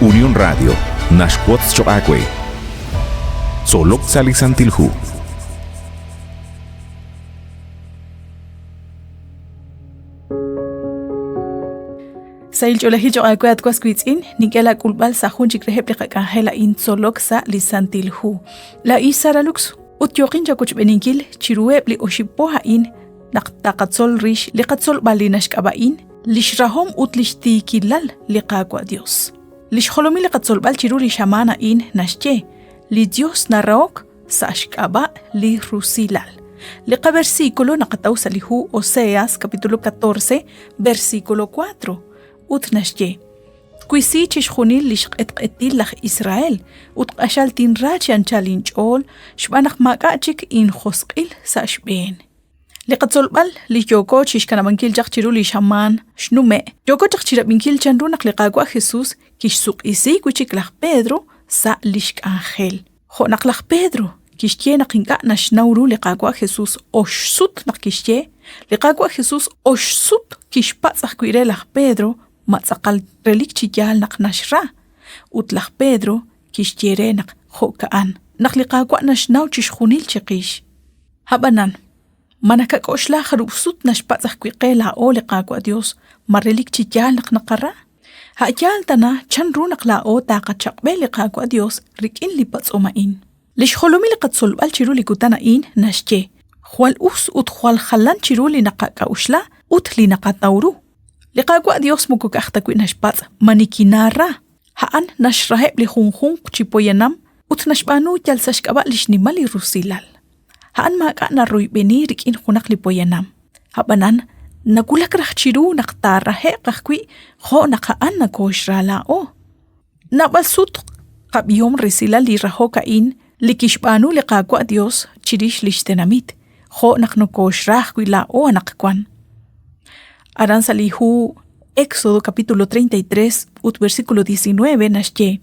Unión Radio naxwotz choq' aawe. Tzolok sa' li Santil Hu. Sahil ch'oolejil cho'q aawe at was wiitz'in, nink'e laak'ulb'al sa' jun chik reheb' li qak'anjel a'in tzolok sa' li Santil Hu. Laa'in Sara Lux ut yooqin chawochb'eeninkil chiruheb' li oxib' po a'in naq taqatzol rix li qatzolb'al li naxk'ab'a'in lix rahom ut lix tiikilal li Qaawa' Dios. Lix jolomil li qatzolb'al chiru li xamaan a'in naxye, li Dios narahok sa' xk'ab'a' li rusilal. Li qaversículo naqataw sa' li hu Oseas capítulo 14 versículo 4 ut naxye, Twisi chixjunil li xq'etq'etil laj Israel ut q'axal tinra chi anchal inch'ool xb'aan naq maak'a' chik injosq'il sa' xb'een. Li qatzolb'al li yooko chixkanab'ankil chaq chiru li xamaan xnume', yooko chaq chirab'inkil chanru naq li Qaawa' Jesus kixsuq'isi wi' chik laj Pedro sa' lix k'anjel. Jo' naq laj Pedro kixye naq ink'a' naxnaw ru li Qaawa' Jesus ox sut naq kixye, li Qaawa' Jesus ox sut kixpatz' ajwi' re laj Pedro ma tz'aqal relik chi yaal naq naxra, ut laj Pedro kixye re naq jo'ka'an, naq li Qaawa' naxnaw chixjunil chiqix. Ab'anan, ma nakak'oxla jarub' sut naxpatz' ajwi' qe laa'o li Qaawa' Dios ma relik chi yaal naq naqara? A' yaal tana chan ru naq laa'o taqachaq'b'e li Qaawa' Dios rik'in li patz'om a'in. Lix jolomil li qatzolb'al chiru li kutan a'in naxye, jwal us ut jwal jalan chiru li naqak'a'uxla ut li naqataw ru. Li Qaawa' Dios moko ka'aj ta wi' naxpatz' ma nikinaara, a'an naxraheb' li junjunq chi poyanam ut naxb'aanu yal sa' xk'ab'a' li xnimal li rusilal. A'an maak'a' naroyb'eni rik'in junaq li poyanam. Ab'anan, nawulak raj chiru naq taarahe'q ajwi' jo' naq a'an nakooxra laa'o. Naab'al sut qab'ihom resilal li rahok a'in li kixb'aanu li Qaawa' Dios chirix li xtenamit, jo' naq nokooxra ajwi' laa'o anaqwan. Aran sa' li hu Éxodo capítulo 33 ut versículo 19 naxye,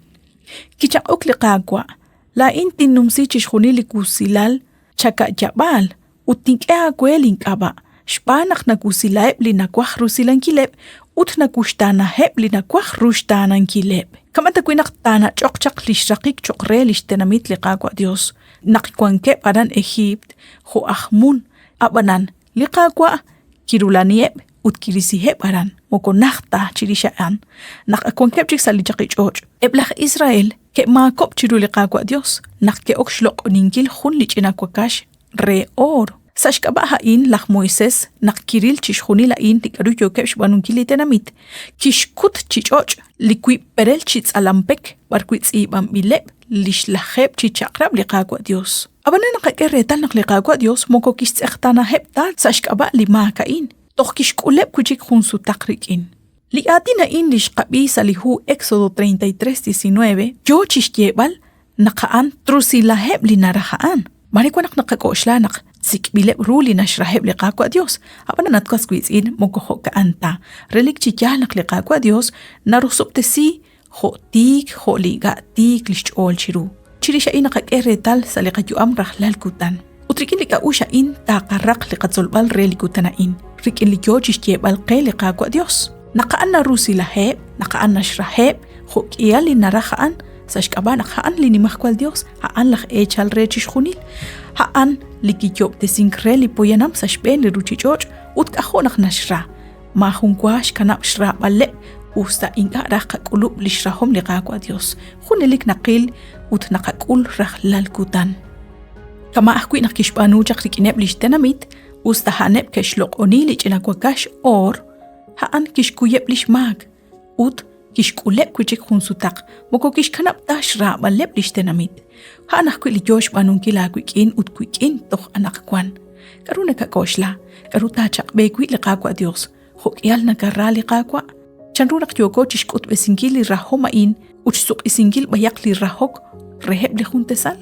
Kichaq'ok li Qaawa', Laa'in tinnumsi chixjunil li wusilal chaka'yab'aal ut tink'e aawe link'ab'a', xb'aan naq nawusilaheb' li nawaj rusilankileb' ut nawuxtaanaheb' li nawaj ruxtaanankileb'. Kama' tawi' naq taanach'oq chaq li xraqik cho'q re li xtenamit li Qaawa' Yos naq wankeb' aran Ejiipt jo' aj mun, ab'anan li Qaawa' kirulaniheb' ut kirisiheb' aran, moko najt ta chirix a'an, naq ak wankeb' chik sa' li chaqich'och'. Eb' laj Israel ke'maakob'k chiru li Qaawa' Yos naq ke'ok xloq'oninkil jun li ch'ina wakax re oor. Sa' xk'ab'a' a'in laj Moisés naq kiril chixjunil a'in li k'aru yookeb' xb'aanunkil li tenamit, kixkut chi ch'och' li wiib' perel chi tz'alam pek b'arwi' tz'iib'anb'ileb' li xlajeeb' chi chaq'rab' li Qaawa' Yos. Ab'anan naqak'e reetal naq li Qaawa' Yos moko kixtz'eqtaanaheb' ta sa' xk'ab'a' li maak a'in, toj kixk'uleb' wi' chik jun sutaq rik'in. Li aatin a'in li xqab'i sa' li hu Éxodo 33, 19 yoo chixyeeb'al naq a'an trusilaheb' li naraj a'an. Maare wan naq naqak'oxla naq sik'b'ileb' ru li naxraheb' li Qaawa' Dios, ab'anan at was wiitz'in moko jo'ka'an ta. Relik chi yaal naq li Qaawa' Dios narosob'tesi jo' tiik jo' li ink'a' tiik lix ch'ool chiru. Chirix a'in naqak'e reetal sa' li qayu'am rajlal kutan. Ut rik'in li k'a'uxl a'in taqaraq li qatzolb'al re li kutan a'in, rik'in li yoo chixyeeb'al qe li Qaawa' Dios. Naq a'an narusilaheb', naq a'an naxraheb', jo' k'ihal li naraj a'an, sa' xk'ab'a' naq a'an li Nimajwal Dios, a'an laj eechal re chixjunil, a'an li kiyo'ob'tesink re li poyanam sa' xb'een li ruchich'och' ut k'ajo' naq naxra. Maajun wa xkanab' xraab'aleb' usta ink'a' raj qak'ulub' li xrahom li Qaawa' Dios. Junelik naqil ut naqak'ul rajlal kutan. Kama' ajwi' naq kixb'aanu chaq rik'ineb' li xtenamit, usta a'aneb' ke'xloq'oni li ch'ina wakax oor, a'an kixkuyeb' li xmaak ut kixk'uleb' wi' chik jun sutaq, moko kixkanab' ta xraab'aleb' li xtenamit. A'an ajwi' li yo xb'aanunkil aawik'in ut wik'in toj anaqwan. K'aru nakak'oxla? K'aru taachaq'b'e wi' li Qaawa' Yos? Jo'k'ihal nakara li Qaawa'? Chanru naq yooko chi xk'utb'esinkil li rahom a'in ut xsuq'isinkil b'ayaq li rahok reheb' li jun tasal?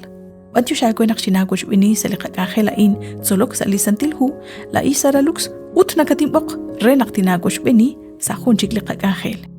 B'antiox aawe naq xinaawochb'eeni sa' li qak'anjel a'in tzolok sa' li Santil Hu, laa'in Sara Lux ut nakatinb'oq re naq tinaawochb'eeni sa' jun chik li qak'anjel.